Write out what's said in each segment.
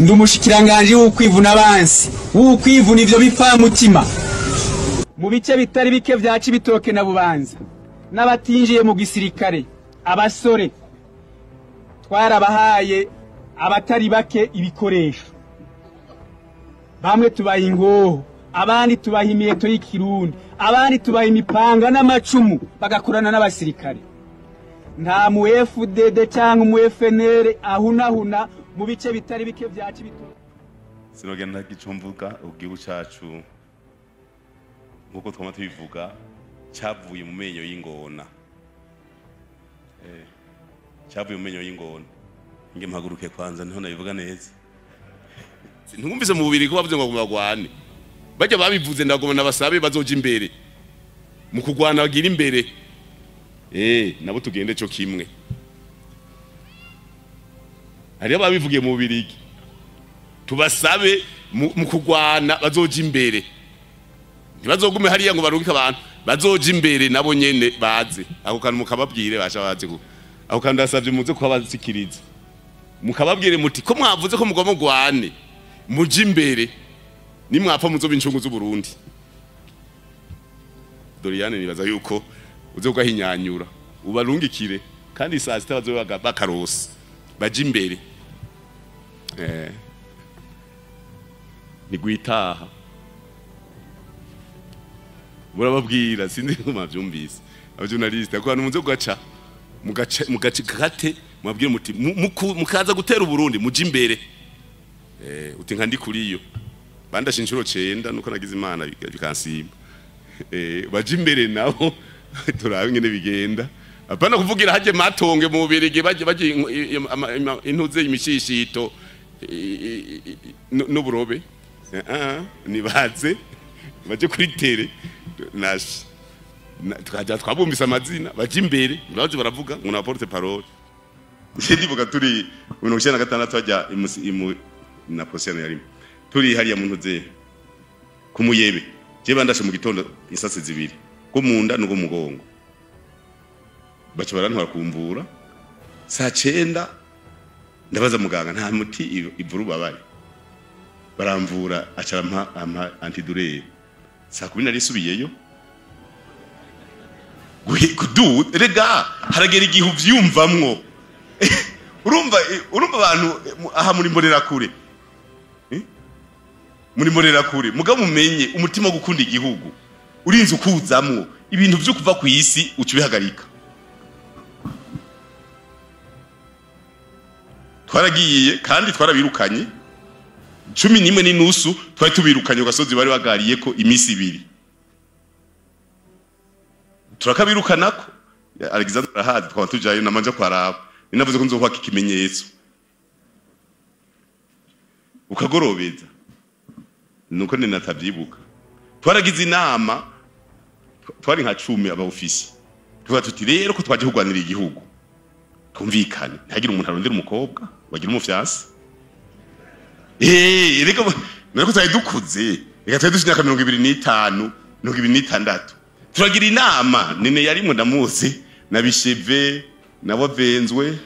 Ndi umushikiranganje w'ukwivuna abansi, w'ukwivuna ivyo bipfamutima mu bice bitari bike vya Cibitoke na Bubanza, n'abatinjiye mu gisirikare, abasore twarabahaye abatari bake ibikoresho. Bamwe tubaha ingoho, abandi tubaha imiheto y'ikirundi, abandi tubaha imipanga n'amacumu, bagakorana n'abasirikare. Nta mu FDD cyangwa mu FNL ahunahuna mu bice bitari bike vya Cibitoke. Sinogenda ntagico mvuga. Igihugu cacu, nkuko twama tubivuga, cavuye mu menyo y'ingona. Cavuye mu menyo y'ingona. Nge mpaguruke kwanza niho nabivuga neza. Ntumvise mu bubiri ko bavuze ngo bagwane. Bajya babivuze, ndagoma nabasabe bazoja imbere. Mu kugwana bagira imbere. Nabo tugende cyo kimwe. Hariyo babivugiye mu Bubirigi. Tubasabe mu kugwana bazoja imbere. Ntibazogume hariya ngo barungike abantu, bazoja imbere nabo nyene baze. Ako kantu mukababwire basha baze ko. Ako kantu ndasavye muze kubabasikiriza. Mukababwire muti ko mwavuze ko mugomba mugwane, muje imbere, nimwapfa muzoba incungu z'u Burundi. Doriane nibaza yuko uze ugahinyanyura ubarungikire, kandi saa sita bazoba bakarose baje imbere. Nigwitaha murababwira, sinzi ko mwavyumvise abajournaliste ko hano muze kugaca mugace gate, mubabwire muti mukaza gutera Burundi muje imbere. Uti nka ndi kuriyo bandashe inshuro 9 nuko nagize Imana bikansimba. Baje imbere nabo turabe ngene bigenda. Apana kuvugira haje matonge mu Bubirigi baje baje intuze imishishito n'uburobe. Nibaze baje kuri tere nash tukaja twabumbisa amazina, baje imbere baje baravuga ngo na porte parole. Ndivuga turi 96 hajya imu na position yarimo turi hariya mu ntuze kumuyebe. Je bandashe mu gitondo insase zibiri, ko munda nuko mugongo, baca barantwara kumvura saa 9. Ndabaza muganga nta muti ivura ubabare, baramvura aca ampa antidouleur. Saa 10 narisubiyeyo kudu. Rega haragera igihe uvyumvamwo. Urumva abantu aha muri mbonera kure, muri mbonera kure, mugabo mumenye umutima wo gukunda igihugu urinze ukuzamwo ibintu vyo kuva ku isi ucibihagarika. Twaragiye kandi twarabirukanye 11:30, twari tubirukanye gasozi bari bagariye ko imisi ibiri, turakabirukanako. Alexander arahazi, twaba tujayo namanje kwaraba, ninavuze ko nzokwaka ikimenyetso ukagorobeza nuko ninatavyibuka. Twaragize inama, twari nka 10 aba ofisi, tuvuga tuti rero ko twaje kugwanira igihugu twumvikane, ntihagire umuntu arondera umukobwa wagira umufyasi. Reka nariko twari dukuze, reka twari dufite imyaka 25, 26. Turagira inama nene yarimwe ndamuzi na Bisheve na Bavenzwe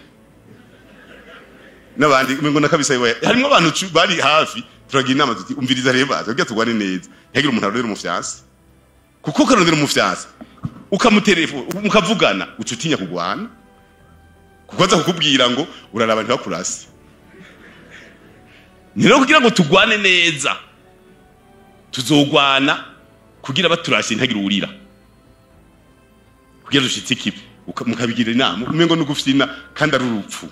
n'abandi ngo nakabisa, harimo abantu bari hafi. Turagira inama tuti umviriza rero baza kugira tugwane neza, ntihagire umuntu arondera umufyasi, kuko ukarondera umufyasi ukamutelefona mukavugana ucutinya kugwana, kuko aza kukubwira ngo uraraba ntibakurase. Ni rero kugira ngo tugwane neza, tuzogwana kugira baturashe ntihagire urira, kugira dushitse ikipe mukabigira inama umengo nugufyina kandi ari urupfu.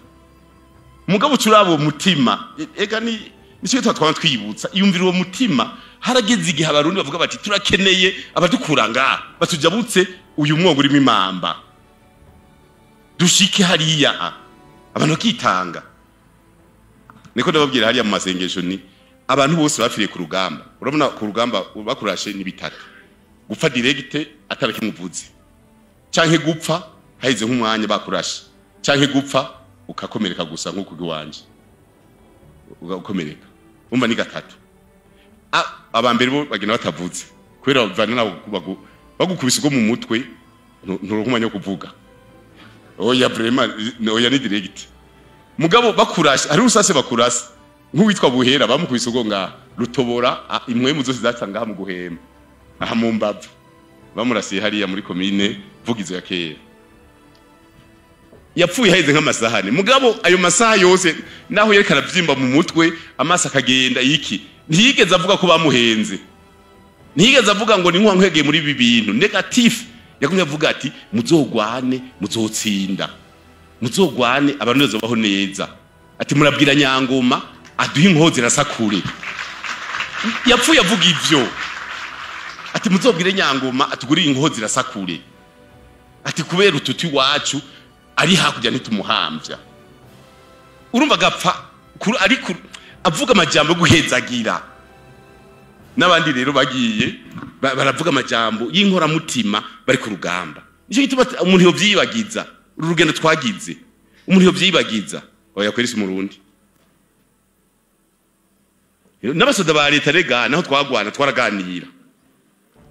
Mugabo curabo mutima ega ni nicyo twatwana twibutsa, iyumvira uwo mutima. Harageze igihe abarundi bavuga bati turakeneye abadukura ngaha batujabutse uyu mwongo urimo imamba, dushike hariya abantu bakitanga. Niko ndababwira hariya mu masengesho ni abantu bose bapfiriye ku rugamba. Urabona ku rugamba bakurashe ni bitatu: gupfa direct atarakimuvuze, canke gupfa haize nk'umwanya bakurashe, canke gupfa ukakomereka gusa nkuko giwanje ugakomereka. Umva ni gatatu. Abambere bo bagenda batavuze kubera bavana nabo bagukubise go mu mutwe nturonka umwanya wo kuvuga. Oya vraiment, oya ni direct. Mugabo bakurashe ari usase bakurase Nk'uwitwa Buhera bamukubise ubwo ngaha rutobora impwemu zose zaca ngaha mu guhema aha mu mbavu, bamurasiye hariya muri komine Vugizo ya kera. Yapfuye haheze nk'amasahane, mugabo ayo masaha yose naho yariko aravyimba mu mutwe, amaso akagenda iki, ntiyigeze avuga ko bamuhenze, ntiyigeze avuga ngo ni nkwegeye muri ibi bintu négatif. Yagumye avuga ati: "Muzogwane, muzotsinda, muzogwane, abantu bazobaho neza." Ati: "Murabwira Nyangoma aduhe inkozi irasakure." Yapfuye avuga ivyo, ati: "Muzobwire Nyangoma atugurire inkozi irasakure." Ati: "Kubera ututi iwacu ari hakurya ntitumuhamvya." Urumva agapfa ariko avuga amajambo yo guhezagira. N'abandi rero bagiye baravuga amajambo y'inkoramutima bari ku rugamba. Nicyo gituma umuntu yovyibagiza uru rugendo twagize, umuntu yovyibagiza, oya kweri, si umurundi. N'abasoda ba leta rega naho twagwana twaraganira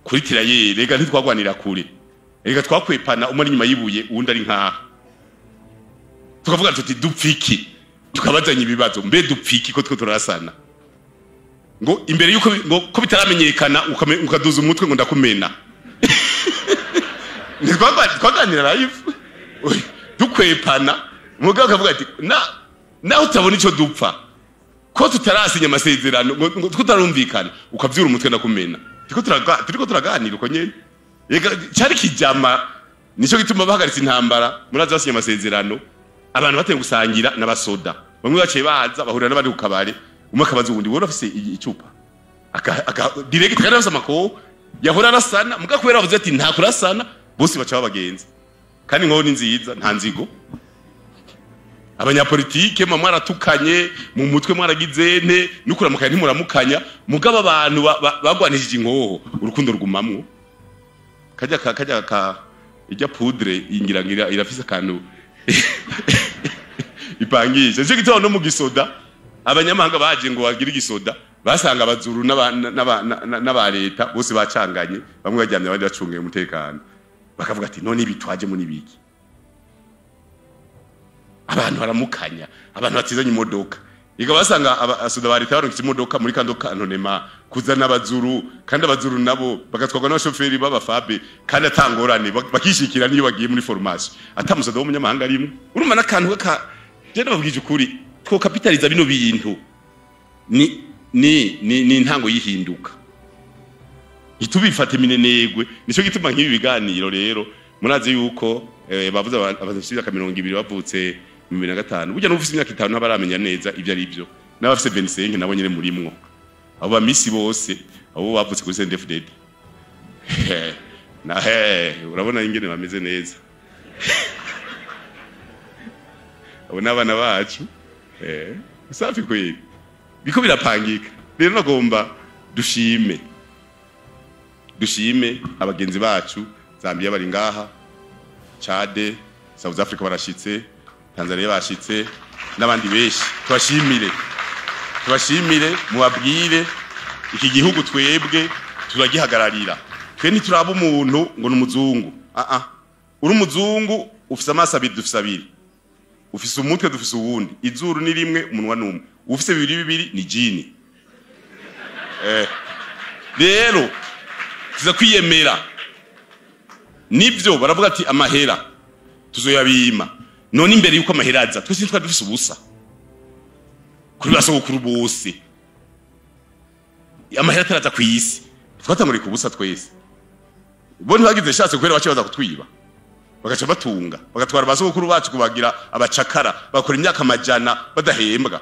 kuri tirailleur. Rega ntitwagwanira kure, rega twakwepana, umwe ari inyuma y'ibuye, uwundi ari nkaha, tukavuga tuti: "Dupfiki?" Tukabazanya ibibazo: "Mbe dupfiki ko two turarasana?" Ngo imbere yuko ngo ko bitaramenyekana, ukaduza umutwe ngo ndakumena. Twaganira live dukwepana, mugabo akavuga ati: "Na naho utabona ico dupfa ko tutarasinya amasezerano, ngo tutarumvikana, ukavyura umutwe ndakumena." Turiko turaganira uko nyene. Ega cari kijama. Nico gituma bahagaritse intambara, murazi basinya amasezerano, abantu bateye gusangira n'abasoda bamwe baciye baza bahurira n'abandi ku kabare, umwe akabaza uwundi: "Wowe urafise icupa?" Aka direct, kandi afise amakoho yahora arasana, muga kubera bavuze ati nta kurasana, bose baca babagenza. Kandi nkoho ni nziza, nta nzigo. Abanyapolitike mwa mwaratukanye mu mutwe, mwaragize nte, nukuramukanya ntimuramukanya, mugabo abantu bagwanishije inkoho urukundo rugumamwo. Kajya ka ijya poudre ingira ngira irafise akantu ipangisha. Nico gituma no mu gisoda abanyamahanga baje ngo bagire igisoda, basanga abazuru n'aba leta bose bacanganye, bamwe baryamye abandi bacungiye umutekano, bakavuga ati: "None ibi twajemo nibiki?" Abantu baramukanya, abantu batizanye imodoka. Iga basanga abasoda ba leta barungitse imodoka muri kando kantonema kuzana abazuru, kandi abazuru nabo bagatwarwa n'abashoferi b'abafabe, kandi atangorane, bakishikira niyo bagiye muri formation ata musoda w'umunyamahanga arimwe. Urumva n'akantu ka je nababwije ukuri, two capitaliza bino bintu ni intango yihinduka, ntitubifate minenegwe. Nico gituma nk'ibi biganiro rero, murazi yuko bavuze abantu bafite imyaka 20 bavutse mu 2005, burya n'ufite imyaka 5 ntabaramenya neza ibyo ari byo, n'abafite 25 nabo nyene murimwo. Abo bamisi bose, abo bavutse kuri CNDD-FDD na he, urabona ingene bameze neza. Abo n'abana bacu, safi kweli, biko birapangika. Rero nagomba dushime abagenzi bacu Zambia bari ngaha, Chade, South Africa barashitse, Tanzania bashitse, n'abandi benshi. Tubashimire, mubabwire iki gihugu twebwe turagihagararira. Twe ntituraba umuntu ngo ni umuzungu. Ah ah, uri umuzungu ufise amaso abiri, dufise abiri; ufise umutwe, dufise uwundi; izuru ni rimwe, umunwa ni umwe. Ufise bibiri bibiri ni jini. Rero tuza kwiyemera. Nivyo baravuga ati amahera tuzoyabima. None imbere yuko amahera aza, twese twari dufise ubusa kuri basogokuru bose. Amahera ataraza kw'isi, twatanguriye ku busa twese. Bo ntibagize shatse kubera baciye baza kutwiba, bagaca batunga, bagatwara basogokuru bacu kubagira abacakara, bakora imyaka amajana badahembwa.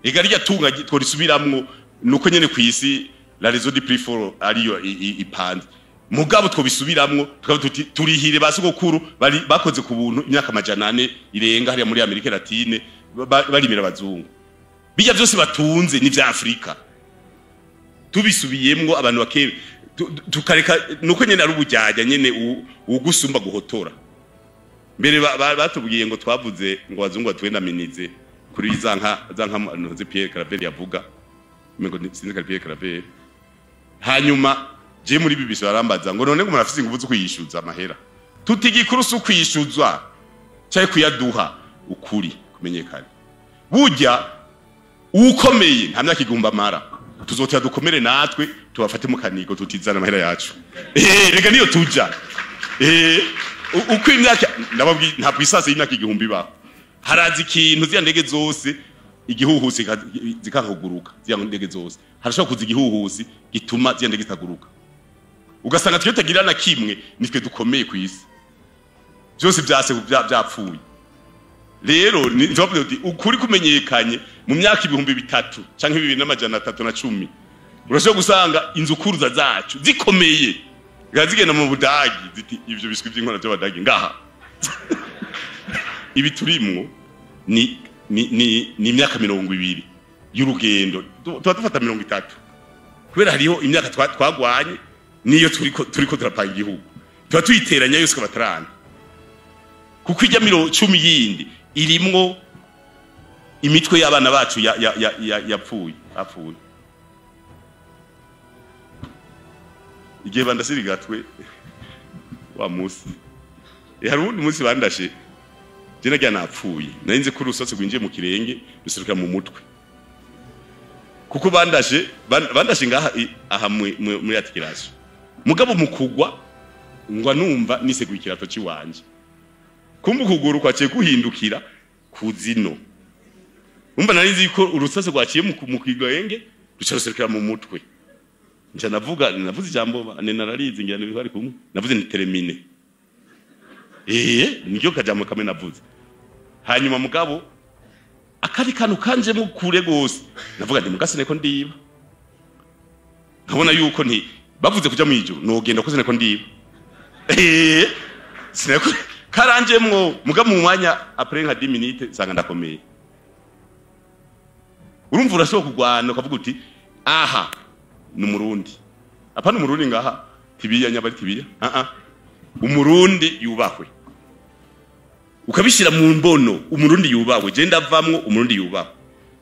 Ega rirya tunga tworisubiramwo, nuko nyene kw'isi la raison du plus fort ariyo ipanze. Mugabo twobisubiramwo, tukavuga tuti turihire basogokuru bari bakoze ku buntu imyaka 400 irenga hariya muri Amerika Latine, barimira abazungu. Bijya byose batunze ni vya Afrika. Tubisubiyemwo, abantu bake tukareka nuko nyene ari ubujyajya nyene ugusumba guhotora. Mbere batubwiye ngo twavuze ngo abazungu batwendaminize kuri za nka ntuzi Pierre Claver yavuga, ngo sinzi ka Pierre Claver. Hanyuma je muri BBC barambaza ngo: "None ngo murafise ingufu zo kuyishyuza amahera?" Tuti: "Igikuru si ukwishuzwa cyangwa kuyaduha, ukuri kumenyekana." Burya Ukomeye nta myaka igumba amara, tuzotera dukomere natwe tubafate mu kanigo tutizana amahera yacu. Reka niyo tuja. Uko imyaka ndababwi nta puissance y'imyaka igihumbi ibaho. Haraza ikintu zya ndege zose igihuhusi zikahuguruka, zya ndege zose harashobora kuza igihuhusi gituma zya ndege zitaguruka, ugasanga twe tagira na kimwe nitwe dukomeye ku isi, byose byase byapfuye. Rero nzovuga uti ukuri kumenyekanye mu myaka 3000 canke 2310 urashobora gusanga inzukuruza zacu zikomeye zigenda mu Budagi ziti ivyo biswi by'inkona by'Abadagi ngaha. Ibi turimwo ni imyaka 20 y'urugendo, tuba dufata 30 kubera hariho imyaka twagwanye niyo turiko turapanga igihugu, tuba tuyiteranya yose kabatarana, kuko ijya 10 yindi irimwo imitwe y'abana bacu yapfuye apfuye. Igihe bandasirigatwe wa musi, hari uwundi musi bandashe je nagiye napfuye, nari nzi ko urusatsi rwinjiye mu kirenge ruseruka mu mutwe, kuko bandashe ngaha aha muri articulation, mugabo mukugwa ngwa numva niseguye ikirato ciwanje, kumva ukuguru kwaciye kuhindukira kuzino, umva nari nzi ko urusatsi rwaciye mu kirenge ruca ruserukira mu mutwe. Nca navuga navuze ijambo nararizi ngira bari kumwe, navuze ni termine niryo kajambo kamwe navuze. Hanyuma mugabo akari kantu kanjemo kure gose navuga nti mugasine ko ndiba, nkabona yuko nti bavuze kuja mwijuru nogenda ko sineko ndiba sineko karanjemwo mugabo mu mwanya après nka 10 minutes sanga ndakomeye. Urumva urashobora kugwana ukavuga uti aha ni umurundi, apana umurundi ngaha tibiya nyabari tibiya, umurundi yubahwe, ukabishira mu mbono umurundi yubahwe, je ndavamwo umurundi yubahwe.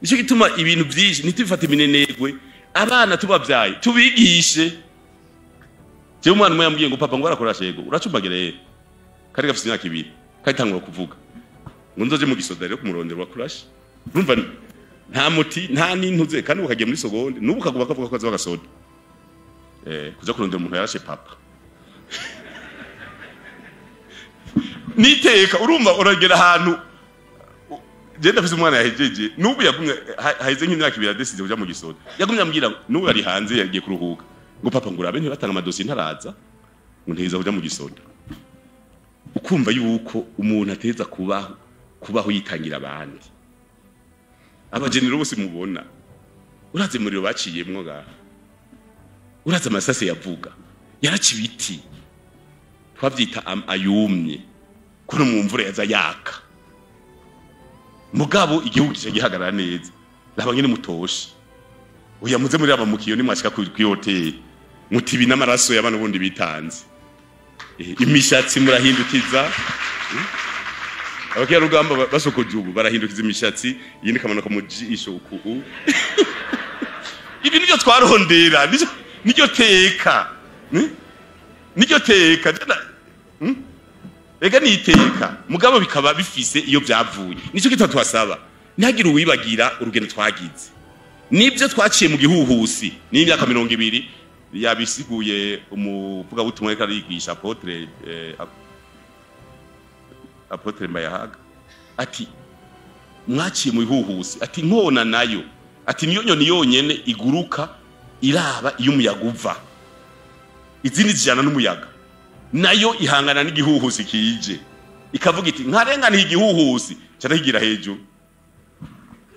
Nico gituma ibintu byinshi nitubifate iminenegwe, abana tubavyaye tubigishe. Je umwana umwe yambwiye ngo papa ngo arakora shego uracumbagire kari gafise imyaka 2 kari kuvuga ngo nzoje mu gisoda rero kumurondera wakurash, urumva nta muti nta nintuze kandi ukagiye muri segonde nubu kaguba kavuga ko azoba gasoda kuza kurondera umuntu yarashe papa niteka. Urumva uragera ahantu je ndafise umwana yahejeje nubu yagumye haize nk'imyaka 2 adesize kuja mu gisoda, yagumye ambwira nubu ari hanze yagiye kuruhuka ngo papa ngurabe ntibatanga amadosi ntaraza ngo nteza kuja mu gisoda. Ukumva yuko umuntu ateza kubaho yitangira abandi. Abagenero bose mubona uraze muriro baciyemwo ga, uraze amasase yavuga yaraci ibiti twavyita ayumye kuno mu mvura yaza yaka, mugabo igihugu kice gihagarara neza. Laba ngene mutoshe oya muze muri abamukiyo ni mwashika ku hoteli mutibi n'amaraso y'abana bundi bitanze, imishatsi murahindukiza. Abakiya rugamba basokoje ubu barahindukiza imishatsi yindi kamanuka mu jisho uku. Ibi nivyo twarondera, niryo teka, niryo teka, ega niteka mugabo bikaba bifise iyo byavuye. Nico kitwa twasaba ntihagire uwibagira urugendo twagize, nibyo twaciye mu gihuhusi n'imyaka 20 yabisiguye umuvuga butumwa reka arigisha Apotre Mbayahaga ati mwaciye mu bihuhusi, ati nkona nayo, ati niyo nyoni yonyene iguruka iraba iyo umuyaga uva, izindi zijana n'umuyaga, nayo ihangana n'igihuhusi kije ikavuga iti nkarengana igihuhusi carahigira hejuru.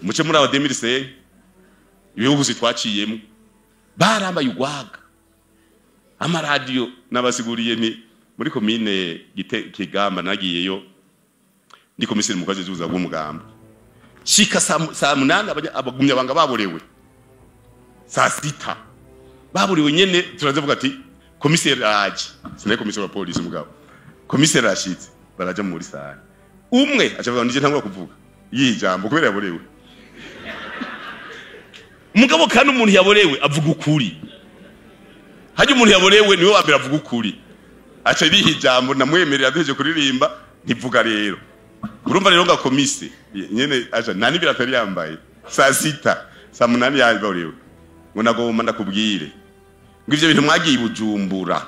Muce muri aba 2005 ibihuhusi twaciyemo barambaye ugwaga, amaradiyo nabasiguriye ni muri komine Kigamba nagiyeyo ndi komiseri mu kazi zuza bw'umugamba, shika saa 8 abagumya banga baborewe, saa 6 baborewe nyene. Turavuga ati komiseri aje, sinari komiseri wa polisi mugabo komiseri ashitse, baraja muri sare umwe acavuga ndije ntangura kuvuga yijambo kubera yaborewe. Mugabo kandi umuntu yaborewe avuga ukuri, hajya umuntu yaborewe niwe wambere avuga ukuri, aca riha ijambo namwemerera duheje kuririmba ntivuga. Rero urumva rero nga komise nyene aja nta n'ibirato yari yambaye, Saa 6, saa 8 yaborewe, ngo nagomba ndakubwire ngo ivyo bintu mwagiye Bujumbura,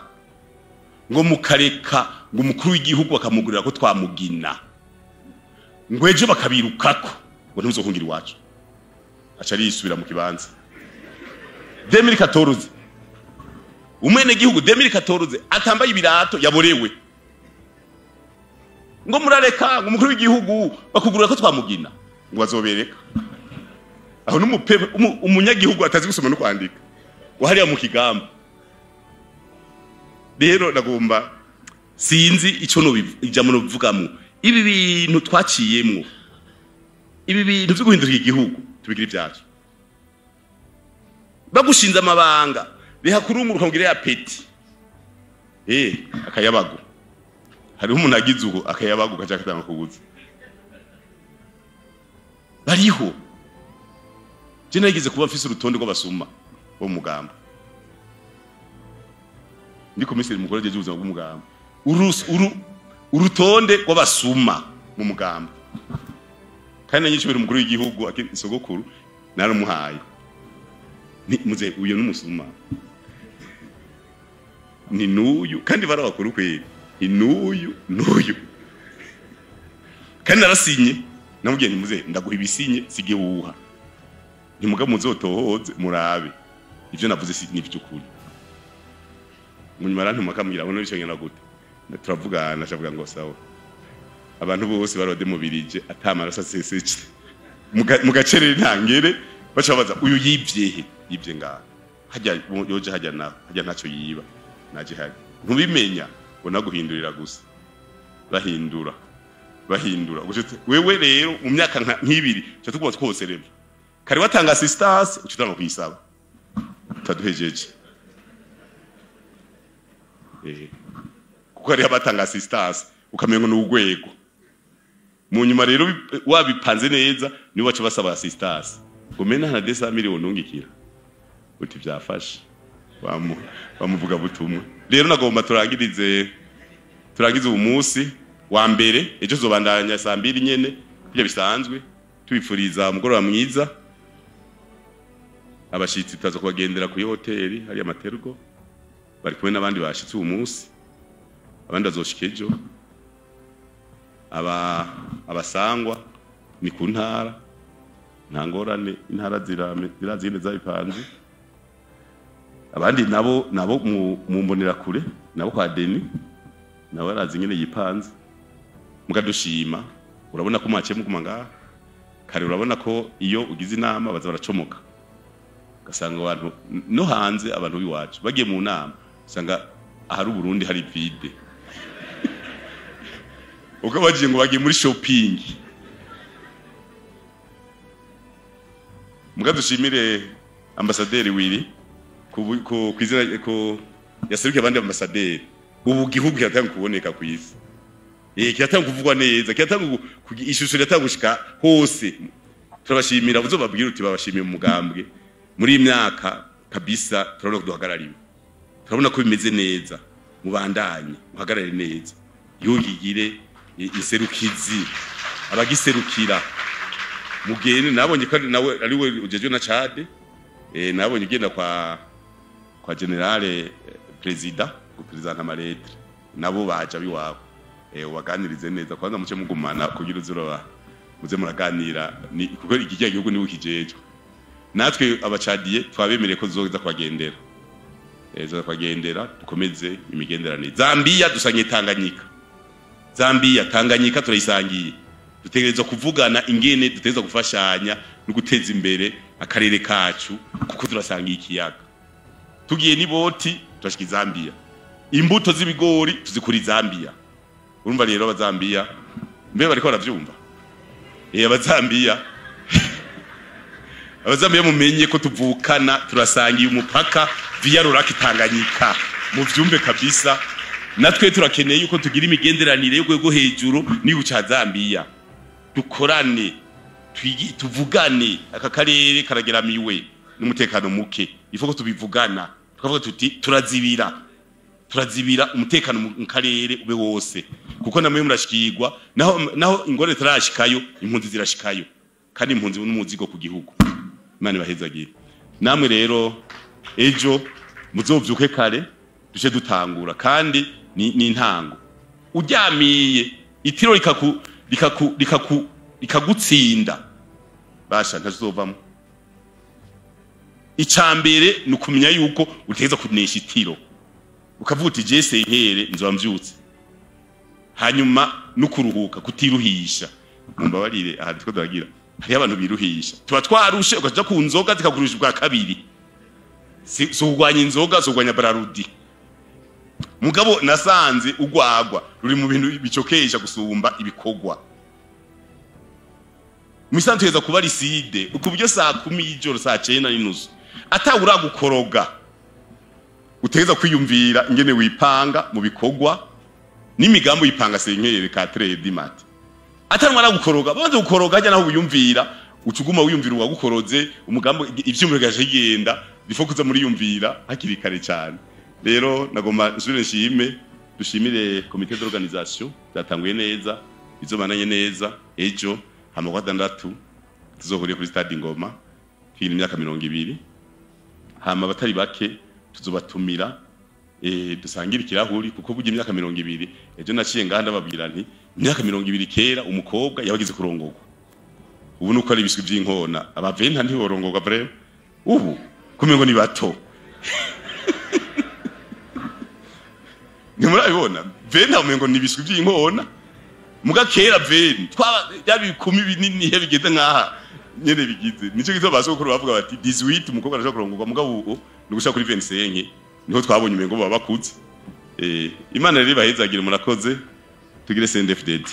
ngo mukareka ngo umukuru w'igihugu bakamugurira ko twamugina, ngo ejo bakabirukako, ngo ntimuzokungira iwacu. Aca arisubira mu kibanza. 2014, umwene gihugu 2014 atambaye ibirato yaborewe, ngo murareka ngo umukuru w'igihugu bakugurira ko twamugina, ngo bazobereka aho umunyagihugu atazi gusoma no kwandika wahariya mu kigamba. Rero nagomba, sinzi ico ijambo nobivugamwo, ibi bintu twaciyemwo, ibi bintu vyo guhindura igihugu tubigira ibyacu. Bagushinze amabanga, reha kurunguruka ngo ya peti akayabagu. Hariho umuntu agize uko akayabagu kaca katanga kuguza bariho. Je nageze kuba mfise urutonde rw'abasuma bo mu mugamba, ndi komiseri mukuru ajeje ubuzima bw'umugamba, urutonde rw'abasuma mu mugamba. Kandi nanyishubira umukuru w'igihugu sogokuru naramuhaye, ni muze uyo n'umusuma ni nuyu, kandi barabakuru kweri, ni nuyu nuyu. Kandi narasinye, namubwiye nti muze ndaguha ibisinye sigihuha, ntimuga muzotohoze murabe ivyo navuze si n'ivy'ukuri. Munyuma arantuma akambwira ngo none ngena gute, turavugana, acavuga ngo sawa. Abantu bose barodemubirije atamaraso asesetse mu gacerere ntangere, baca babaza uyu yivye he, yivye ngaha hajya yoje hajya naho hajya ntaco yiba naje hajya ntubimenya, ngo naguhindurira gusa, bahindura bahindura. Wewe rero mu myaka nk'ibiri cyo tukuba twose rero kare watanga assistance ucitanga kuyisaba taduhejeje, kuko hari abatanga assistance ukamengo n'urwego. Mu nyuma rero wabipanze neza nibo baca basaba assistance, ngo mena na 200 miliyoni ungikira uti byafashe bamuvuga butumwe. Rero nagomba turangize uyu munsi wa mbere, ejo zobandanya saa 2 nyene bijya bisanzwe. Tubifuriza umugoroba mwiza. Abashitsi tutaza kubagendera kuri hoteli hari amatergo, bari kumwe n'abandi bashitsi uyu munsi, abandi bazoshika ejo. Abasangwa ni ku ntara, nta ngorane, intara zirazine zabipanze. Abandi nabo mu mbonera kure, nabo kwa Deni nabo arazi nyene yipanze. Mukadushima, urabona ko mwaciye muguma ngaha kare, urabona ko iyo ugize inama baza baracomoka, ugasanga abantu no hanze, abantu biwacu bagiye mu nama usanga ahari Burundi hari vide, uko bagiye ngo bagiye muri shopping. Mukadushimire ambasaderi Willy ku kwizina ko yaserukiye abandi ambasaderi. Ubu gihugu kiratanga kuboneka ku isi, kiratanga kuvugwa neza, kiratanga ishusho iratanga gushika hose. Turabashimira, uzobabwira uti babashimiye mu mugambwe muri imyaka kabisa, turabona ko duhagarariwe, turabona ko bimeze neza. Mubandanye muhagarare neza, yugigire iserukizi abagiserukira mugende. Nabonye ko nawe ari we ujejwe na Chad, nabonye ugenda kwa generale president gupresenta amaletre, nabo baje biwabo, ubaganirize neza kwanza, muce mugumana kugira uzura muze muraganira, ni kuko iki gihugu ni ukijejwe. Natwe abacadiye twabemereye ko tuzoza kubagendera, tuzoza kubagendera dukomeze imigenderanire. Zambia dusanye Tanganyika, Zambia Tanganyika turayisangiye, dutegerezwa kuvugana ingene dutegerezwa gufashanya no guteza imbere akarere kacu, kuko turasangiye ikiyaga. Tugiye n'iboti turashika Zambia, imbuto z'ibigori tuzikura Zambia. Urumva rero abazambia mbe bariko baravyumva, abazambia mumenye ko tuvukana, turasangiye umupaka via Ruraki Tanganyika, muvyumve kabisa. Natwe turakeneye yuko tugira imigenderanire yo rwego hejuru n'igihugu ca Zambia, dukorane, tuvugane. Aka karere karageramiwe n'umutekano muke, ifo ko tubivugana tukavuga tuti turazibira umutekano mu karere ube wose, kuko namwe murashikirwa, naho ingorane tarashikayo, impunzi zirashikayo. Kandi impunzi n'umuzigo ku gihugu. Imana ibahezagire. Namwe rero ejo muzovyuke kare, duce dutangura, kandi ni intango. Uryamiye itiro rikagutsinda, basha ntazovamo. Icambere ni ukumenya yuko uteza kunesha itiro, ukavuga uti: "Je senkere nzoba mvyutse." Hanyuma no kuruhuka, kutiruhisha. Mumbabarire, aha turiko turagira, hariho abantu biruhisha. Tuba twarushe, ukaja ku nzoga zikakurusha ubwa kabiri. Si kurwanya inzoga, si kurwanya Brarudi, mugabo nasanze urwagwa ruri mu bintu bicokesha gusumba ibikorwa. Musanzwe tuheza kuba lucide ku buryo saa 10 y'ijoro, saa 9:30, atawuragukoroga, utegeza kwiyumvira ingene wipanga mu bikorwa n'imigambi. Uyipanga senkere ka trade mat, atari aragukoroga. Bamaze gukoroga hajya naho wiyumvira, ucuguma wiyumvira uwagukoroze umugambi, ivyumviro gaje bigenda bifo kuza muriyumvira hakiri kare cyane. Rero nagomba nsubire nshime, dushimire comité d'organisation, byatanguye neza, bizobananye neza. Ejo hama kwa gatandatu tuzohurira kuri stade Ingoma twigira imyaka 20. Hama abatari bake tuzobatumira, dusangire ikirahuri, kuko burya imyaka 20, ejo naciye ngaha ndababwira nti imyaka 20 kera umukobwa yabagize kurongorwa. Ubu nuko ari ibiswi vy'inkona, abaventa ntiborongorwa vraiment. Ubu kumengo ni bato, ntimurabibona? Venta umengo ni ibiswi vy'inkona. Muga kera veni twaba byari ibikumi binini, iyo bigeze nkaha nyene bigize. Nico gituma basokuru bavuga bati 18 umukobwa arashobora kurongorwa, mugabo ubu ni gushika kuri 25 niho twabonye umengo baba bakuze. Imana rero ibahezagire, murakoze. Tugire CNDD-FDD.